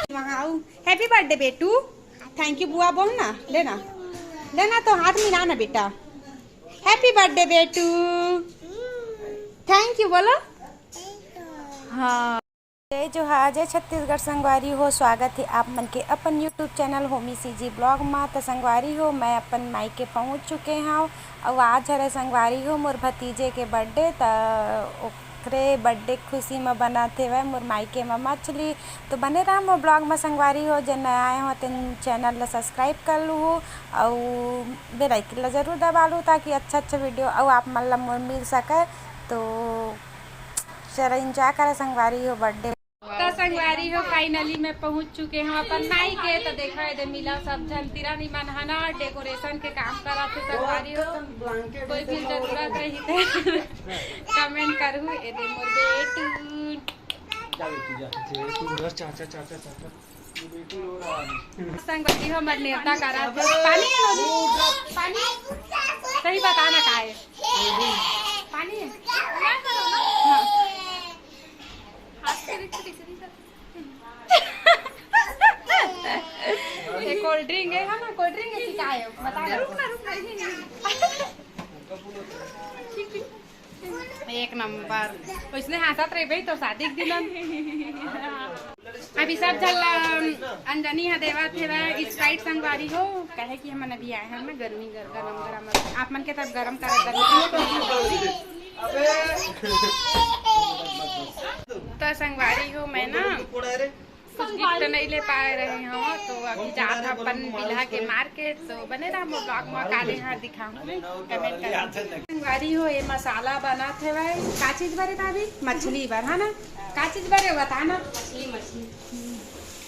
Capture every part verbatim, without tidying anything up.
वहाँ आऊ। Happy birthday बेटू। Thank you बुआ बोल ना, लेना, लेना तो हाथ मिला ना बेटा। Happy birthday बेटू। Thank you बोलो। हाँ। जय जोहार, जय छत्तीसगढ़ संगवारी हो, स्वागत हे आप मन के अपन YouTube channel Homi CG vlog मा। त संगवारी हो, मैं अपन मायके पहुँच चुके हव। अउ आज हरे संगवारी हो मोर भतीजे के birthday, त ओकरे birthday के खुशी म बनात हेवय मोर मायके म मछली। तो बने रहा मोर vlog म संगवारी हो, जेन नया आए हो तेन channel ला subscribe कर लूहू अउ bell icon ला जरूर दबा लू, ताकि अच्छा अच्छा video अउ आप मन ला मोर मिल सके। तो चला enjoy करा संगवारी हो birthday। तो संगवारी हो, finally मैं पहुंच चुके हूँ अपन मायके। तो देखा है दे मिला सब झन तिरा निमन है ना, decoration के काम करा थे संगवारी हो। कोई भी जरूरत रही थे comment करू। ए दे मोर बेटू। जा बेटी जा, तू उधर चाचा, चाचा, चाचा। ये बेटी रो रहा है। संगवारी हो, हमर नेवता करा थे। पानी है ना? पानी? सही बता ना का है? पानी है? हाँ। ये cold drink है, हाँ ना, cold drink है कि का है? बता ना। रुक ना, रुक ना। एक नंबर। वैसने हंसत रहिबे तो शादी के दिन। अभी सब झन ला अंजनी ह देवत हेवय Sprite संगवारी हो, काहे कि हमन अभी आए हन ना गर्मी गर-, गरम गरम। आप मन के तरफ गरम करत हन। त संगवारी हो, मैं ना कुछ gift नहीं ले पाए रहे हो, तो अभी जात हन अपन बिल्हा के market। तो बने रहा मोर vlog में, काले हाँ दिखाऊँ, comment कर। संगवारी हो, ये मसाला बनात हेवय। का चीज बरे भाभी? मछली बर, है ना? का चीज बरे बता ना। मछली, मछली।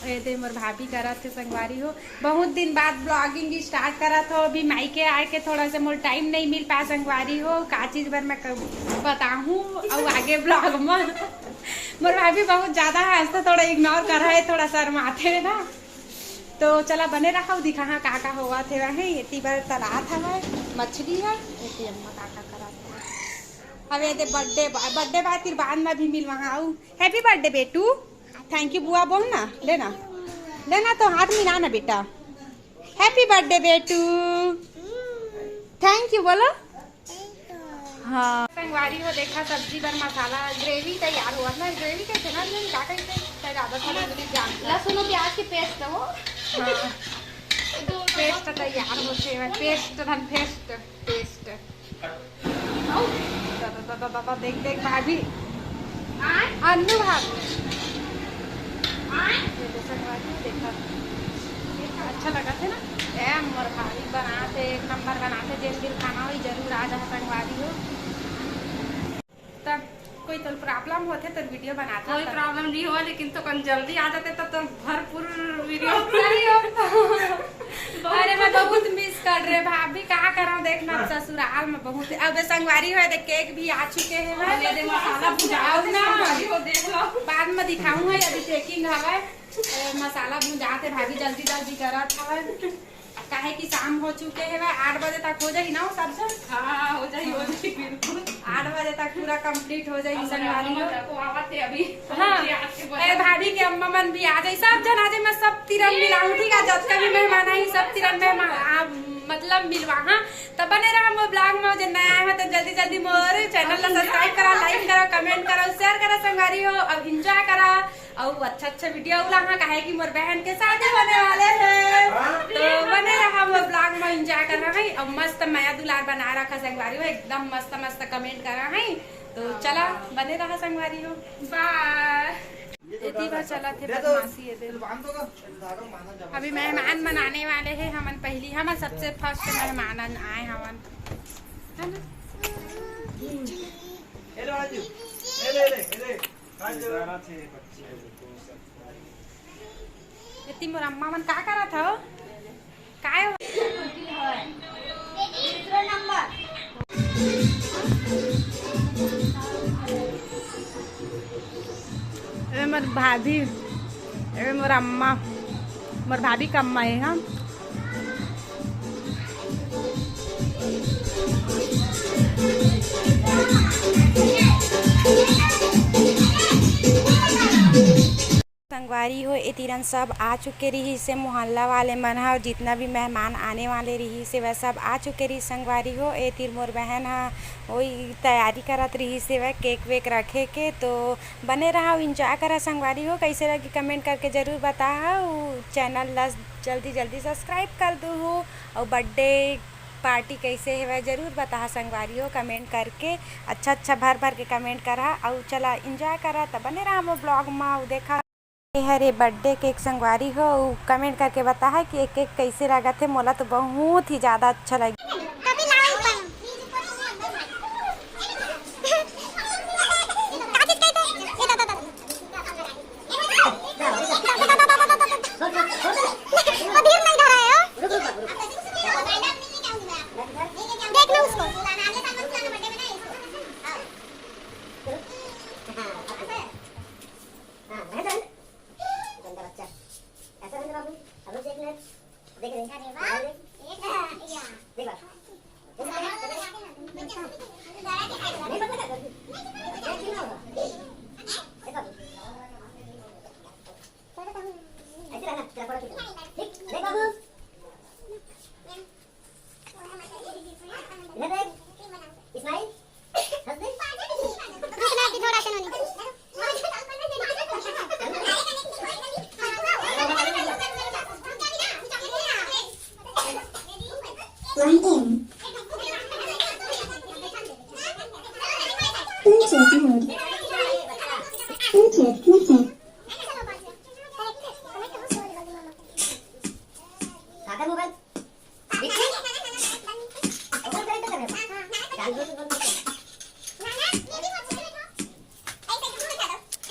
ए दे मोर भाभी करत हे संगवारी हो, बहुत दिन बाद vlogging start करत हो। अभी मायके आए के थोड़ा से मोर time नहीं मिल पाए संगवारी हो, का चीज बर मैं क-, बताहूँ अउ आगे vlog में। मोर भाभी बहुत ज्यादा हंसथे, थोड़ा ignore करा है, थोड़ा शर्माथे ना। तो चला बने रहा, दिखाहा का का होवत हे। वहीं एती बर तलात हवय मछली ह, एती अम्मा का का करत हवय। अब ये दे birthday, birthday बाद फिर बाद में भी मिलवाहा। आऊ happy birthday बेटू। Thank you बुआ बोल ना, लेना, लेना तो हाथ मिला ना बेटा। Happy birthday बेटू। Thank you बोलो। हाँ। संगवारी हो, देखा सब्जी बर मसाला, gravy तैयार होवत ना। Gravy कहिथे ना, नहीं का कहिथे, शायद ज्यादा थोड़ा नहीं जानता। लहसुन और प्याज के paste हो। हाँ। Paste तैयार होथे, paste धन paste, paste। दादा, दादा, दादा, देख, देख, भाभी। आय? अन्नू भाभी। आय? ये दे संगवारी हो, देखा। अच्छा लगथे ना? ए, मोर भाभी बनाथे, एक नंबर बनाथे। जेन भी खाना होही, जरूर आ जाहा संगवारी हो। तब कोई तो problem होथे तो video बनाथे कोई तब। Problem नहीं हो, लेकिन तो कौन जल्दी आ जाते तब तो भरपूर video। सही हो। अरे, मैं बहुत miss कर रहे भाभी, का करा, देखना ससुराल में बहुत। अब संगवारी हो, देख cake भी आ चुके हैं। हाँ, ये दे मसाला भुजा आऊ ना। संगवारी हो, देख लो। बाद में दिखाऊँ है, अभी packing हवय। ए, मसाला भुंजाथे, भाभी जल्दी जल्दी करत हवय, काहे कि शाम हो चुके हवय, आठ बजे तक हो जाही ना वो सब झन? हाँ, हो जाही, हो जाही, बिल्कुल। आठ बजे तक पूरा complete हो जाही संगवारी हो। अभी हाँ। ए, भाभी के अम्मा मन भी आ जाही, सब झन आ जाही, मैं सब तिरन मिलाहूँ, ठीक है? जतका भी मेहमान आही, सब तिरन मेहमान, आ, मतलब मिलवाहा। त बने रहा मोर vlog में, जे नया आए हो तो जल्दी जल्दी मोर channel ला subscribe करा, like करा, comment करा, share करा संगवारी हो, अउ enjoy करा। अउ अच्छा अच्छा video लाहा, काहे कि मोर बहन के शादी होने वाले हे। हाँ। तो बने रहा मोर vlog में, enjoy करा है। अउ मस्त मया दुलार बना रखा संगवारी हो, एकदम मस्त मस्त comment करा है। तो चला बने रहा संगवारी हो, bye। एती बर चला थे बदमाशी ये दे। अभी मेहमान मन आने वाले हैं, हमन पहली, हमन सबसे first मेहमान आए हवन, है ना? एती मोर अम्मा मन का करत हव? काय हो? ए मोर भाभी, ए मोर अम्मा, मोर भाभी का अम्मा है, हाँ। संगवारी हो, ए तीरन सब आ चुके रिहिस हे, मोहल्ला वाले मन ह, जितना भी मेहमान आने वाले रिहिस हे, वह सब आ चुके रिहिस। संगवारी हो, ए तीर मोर बहन ह वही तैयारी करत रिहिस हे, वह केक वेक रखे के। तो बने रहा, एंजॉय करा। संगवारी हो, कैसे लगी कमेंट करके जरूर बताहा। उ चैनल ला जल्दी जल्दी सब्सक्राइब कर दूहू, और बर्थडे पार्टी कैसे हे वह जरूर बताहा संगवारी हो कमेंट करके। अच्छा अच्छा भर भर के कमेंट करहा, और चला एंजॉय करा। त बने रहा मोर ब्लॉग मा, अउ देखा। ए हरे बर्थडे केक संगवारी हो, उ कमेंट करके बताहा कि ये केक कैसे लागत हे। मोला तो बहुत ही ज्यादा अच्छा लगे।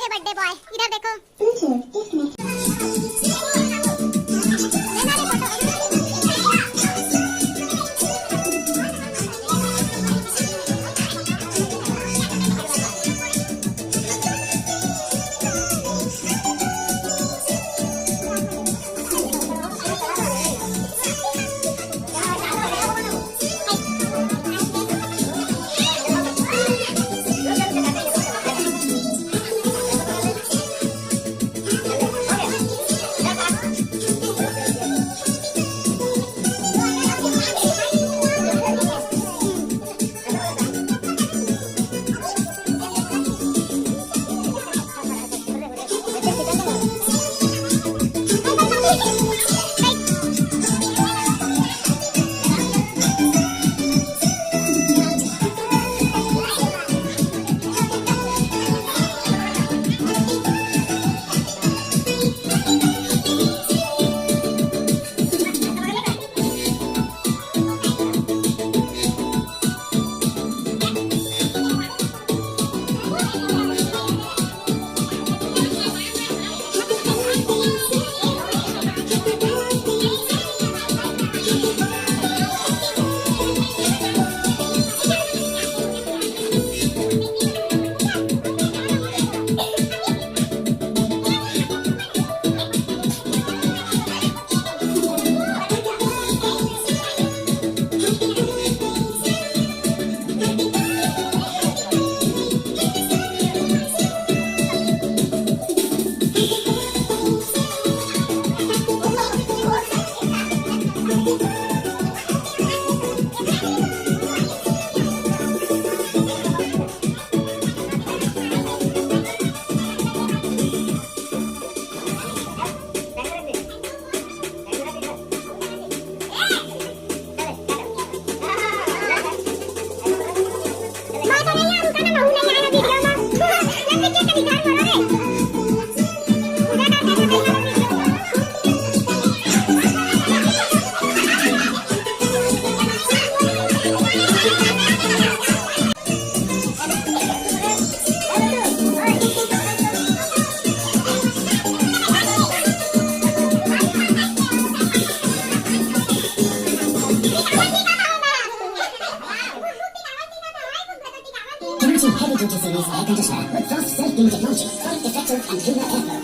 हे बर्थडे बॉय, इधर देखो। Energy heavy duty series air conditioner with fast self-clean technology, cost-effective and cleaner airflow.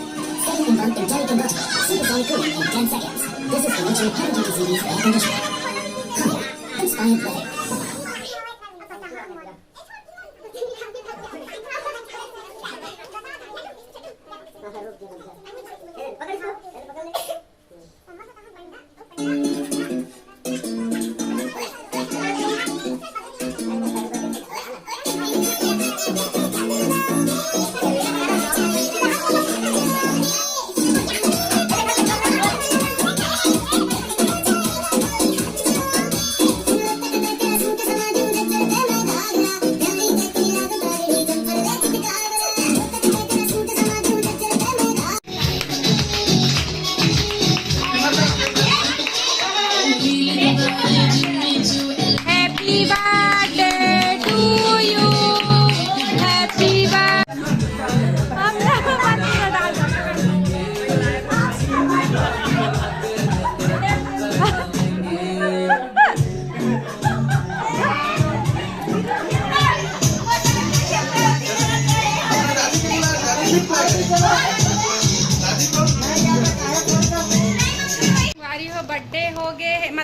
Settle in one enjoy Converter, supersonic cooling in ten seconds. This is Energy heavy duty series air conditioner. Higher, inspired living.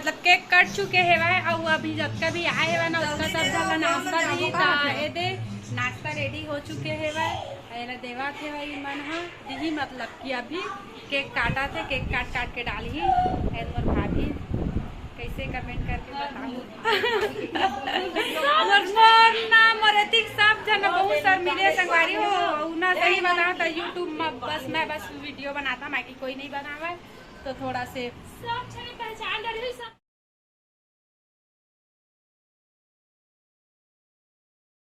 मतलब cake कट चुके हेवय, अउ अभी जतका भी आए हेवय ना, ओतका सब झन ला नाश्ता दिही। त ए दे, नाश्ता रेडी हो चुके हेवय, एला देवत हेवय ई मन ह, दिही मतलब कि अभी केक काटत हे, केक काट काट के डालही। ए मोर भाभी, कैसे कमेंट करके बताहू। मोर, मोर ना, मोर एतिक सब झन बहुत शर्मीले संगवारी हो, उ ना सही बताओ त YouTube में बस मैं बस वीडियो बनाता, बाकी कोई नहीं बनावे, तो थोड़ा से सब झन पहचान डरे सब।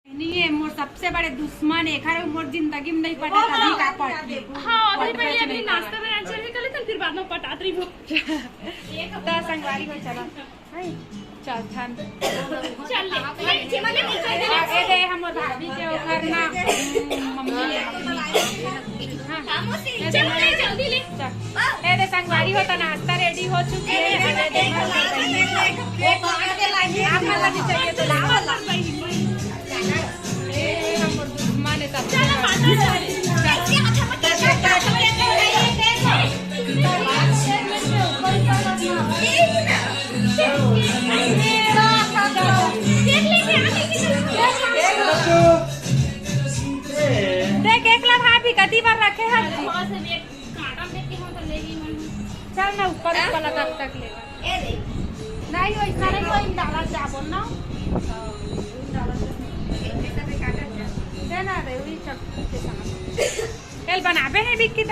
नहीं, ये मोर सबसे बड़े दुश्मन है, खरे मोर जिंदगी में नहीं पटा, कभी का पट ले। हाँ, अभी पहले अभी नाश्ता में आंसर भी कर लेते हैं, फिर बाद में पटात रही हूँ। तो संगवारी हो, चला। हाय, चल, थान। चल ले। नहीं, जीवन में नहीं चल रहा। ए दे, हमर भाभी के ओकर ना, मम्मी है, मम्मी। हाँ। चल ले, जल्दी ले। चल। ए दे, संगवारी हो, त नाश्ता रेडी हो चुके हे। आप मन ला भी चाहिए तो लाओ। ए, हमर दुश्मन है सब। देख, एक ला भाभी कति बार रखे हस जी। चल ना, ऊपर, ऊपर ला तब तक ले। नहीं, वैसा नहीं, वो इन डाला जा बोल ना। दे ना रे, वही चक्कू के साथ। कल बनाबे नहीं बिक्की।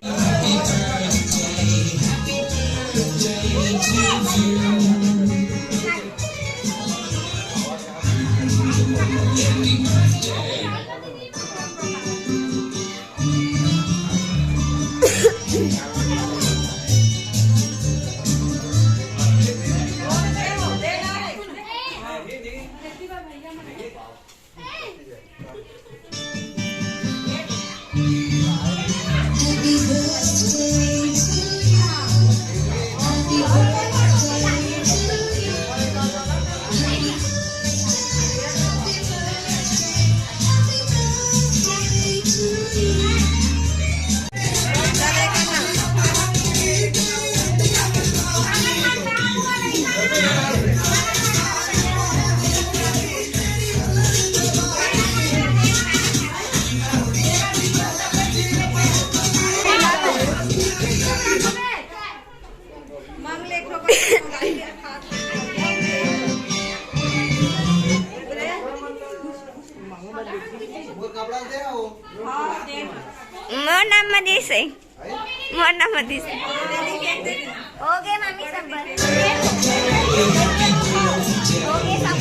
मोर नाम मनीष है। मोर नाम मनीष है। हो गए मामी सब। हो गए सब।